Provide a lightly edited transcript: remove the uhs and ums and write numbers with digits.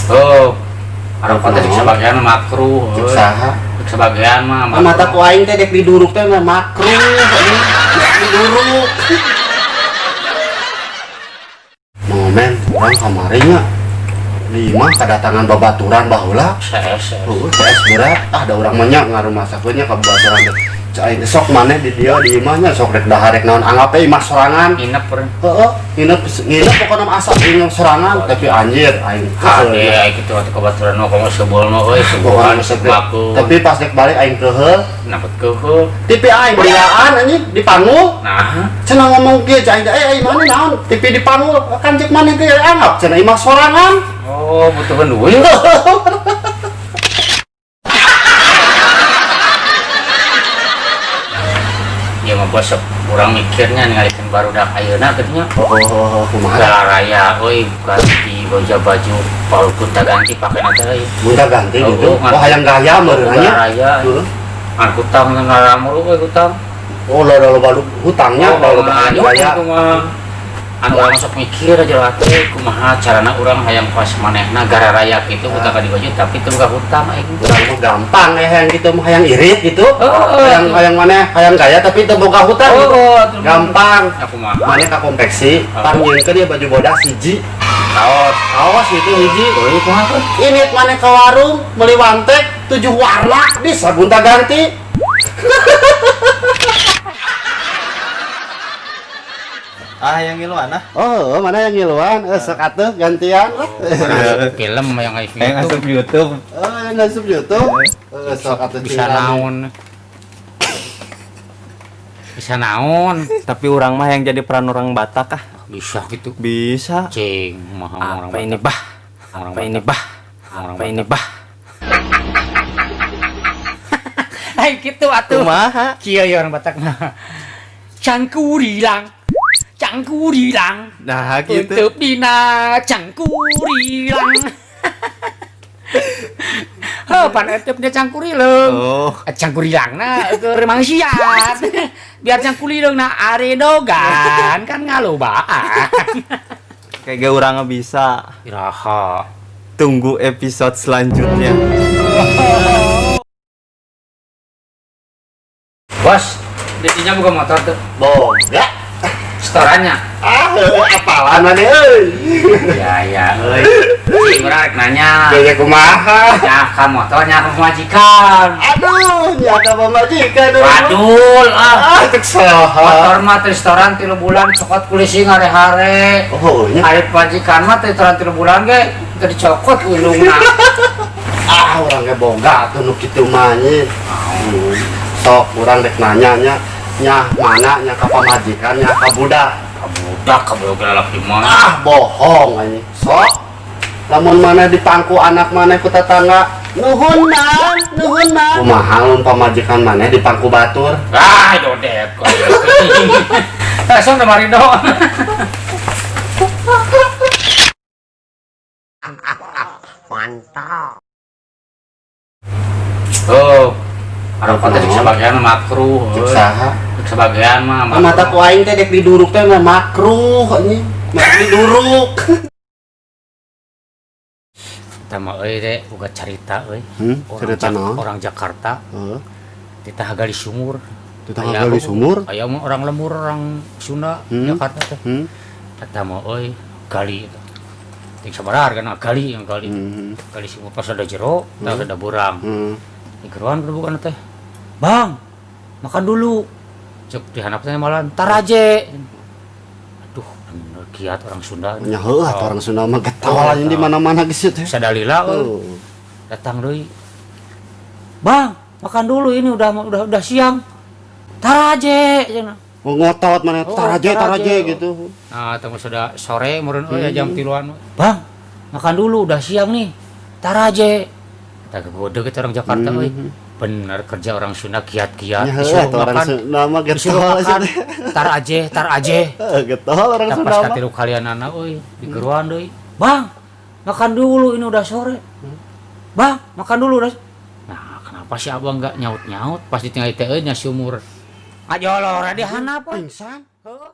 Oh. Orang teh sebagian makruh. Cek saha? Sebagian mah Mata ku aing teh dek diduruk teh mah makruh anjing. Dek diduruk. Momen urang kamari nya di imah kedatangan babaturan baheula. CS. Heeh, CS berat. Ah, da urang mah nya ngarumasakeun nya ka babaturan teh. Cek aing teh sok maneh di dieu di imah nya sok rek dahar rek naon anggap we imah sorangan. Nginep per. Heeh, nginep nginep pokona mah asa nginep sorangan tapi anjir aing Kade aing kitu atuh kabaturan mah komo sebol mah euy Pokona sebohan mah sepi. baku. Tapi pas rek balik aing keuheul, Napet keuheul. TV aing dilaan anjing dipanggul. Nah, Cenah ngomong kieu cek aing teh, eh aing maneh naon TV dipanggul kan cek maneh teh anggap cenah imah sorangan. Oh, butuh duit. Ya mah bos kurang mikirnya ningalikeun barudak ayeuna kitu nya. Oh, kumaha? Gala raya euy ganti baju walaupun tak ganti pakai teh euy. Mun ganti Oh, gitu. oh, Oh, hayang gaya meureun Gala nya. raya. Heeh. Ngan hutang ngaramur euy hutang. Oh, lo loba hutangnya, Oh, lo loba anu gaya. Kumaha. Anu urang sok mikir aja lah teh kumaha carana urang hayang pas manehna gara raya kitu hutang ka di baju tapi teu boga hutang aing. Urang mah gampang ya hayang gitu mah hayang irit gitu. Oh, Hayang hayang maneh hayang gaya tapi teu boga hutang gitu. Oh, atuh. Gampang. Ya kumaha? Maneh ka konveksi, panggilkeun dia baju bodas hiji. Kaos. Kaos gitu hiji. Euy kumaha teh? Ini maneh ke warung beli wantek 7 warna bisa gonta ganti. Ah, yang ngiluan ah. Oh, mana yang ngiluan? Sok atuh gantian lah. Film yang kayak Yang gitu. asup YouTube. Oh, yang ngasup YouTube. Sok atuh Bisa naon. Bisa naon. Tapi orang mah yang jadi peran orang Batak ah. Bisa gitu. Bisa. Cing, mah orang Apa ini Batak. bah? Orang Apa ini Batak. bah? Orang Apa ini Batak. bah? Hai gitu atuh. Kumaha? Kieu ya orang Batak mah. Cangkurilang. Cangkurilang. Nah, gitu. Untuk dina cangkurilang. Heuh, pan etep dia cangkurileung. Oh, Cangkurilang na keur maksiat. Biar cangkurileung na aredogan kan ngalobaan. kayak urang bisa. Iraha. Tunggu episode selanjutnya. Bos, didinya buka motor tuh. Boga. Setorannya. Ah, apalan maneh euy. Ya ya euy. Si urang rek nanya. Gaya kumaha? Ya ka motornya ka pamajikan. Aduh, nyata pamajikan euy. Wadul ah. Ah, cek saha. Motor mah teh setoran 3 bulan cokot kulisi ngare-hare. Oh, nya. Ari pamajikan mah teh setoran 3 bulan ge teu dicokot ulungna. Ah, urang ge boga atuh nu kitu mah nya. Sok urang rek nanya nya, nyah mana nya ka pamajikan nya ka budak. Ka budak ka boga lalaki mah. Ah, bohong anjing. Sok lamun mana dipangku anak maneh ku tetangga, nuhun mang, nuhun mang. Kumaha lamun pamajikan maneh dipangku batur? Ah, dodet kok. Eh, sok teh marido. Mantap. Oh, orang teh sebagian makruh. Cek saha? Sebagian mah Mata ku aing teh dek diduruk teh mah makruh anjing. Mata diduruk. Tama euy teh boga carita euy. Orang Cerita naon? Orang Jakarta Heeh. titah gali sumur. Titah gali sumur? Aya mah orang lembur orang Sunda Jakarta teh. Eta mah euy gali eta. Ting sabaraha hargana gali yang gali. Gali sumur pas ada jero, tah ada burang. Digeroan bukan teh. Bang, makan dulu. Cek dihanap teh malah ntar aja. Aduh, bener kiat orang Sunda. Nya heuh atuh orang Sunda mah getol anjing di mana-mana geus teh. Sadalila euy. Heuh. Datang deui. Bang, makan dulu ini udah siang. Tar aja cenah. Oh, ngotot mana Oh, tar aja, tar tar aja aja. gitu. Nah, tunggu sudah sore meureun euy jam 3-an. Bang, makan dulu udah siang nih. Tar aja. Kita kegode kita orang Jakarta euy. Bener kerja orang Sunda kiat-kiat. Nya heuh Disuruh atuh orang makan, Sunda mah getol disuruh makan. teh. Tar aja, tar aja. Heuh, getol orang Kita Sunda pas mah. katilu kalian anak euy, digeruan deui. Bang, makan dulu ini udah sore. Bang, makan dulu udah. Nah, kenapa sih abang nggak nyaut-nyaut pas ditinggal teh euy nya sumur. Ngajolor di hanap euy. Pingsan. Heuh.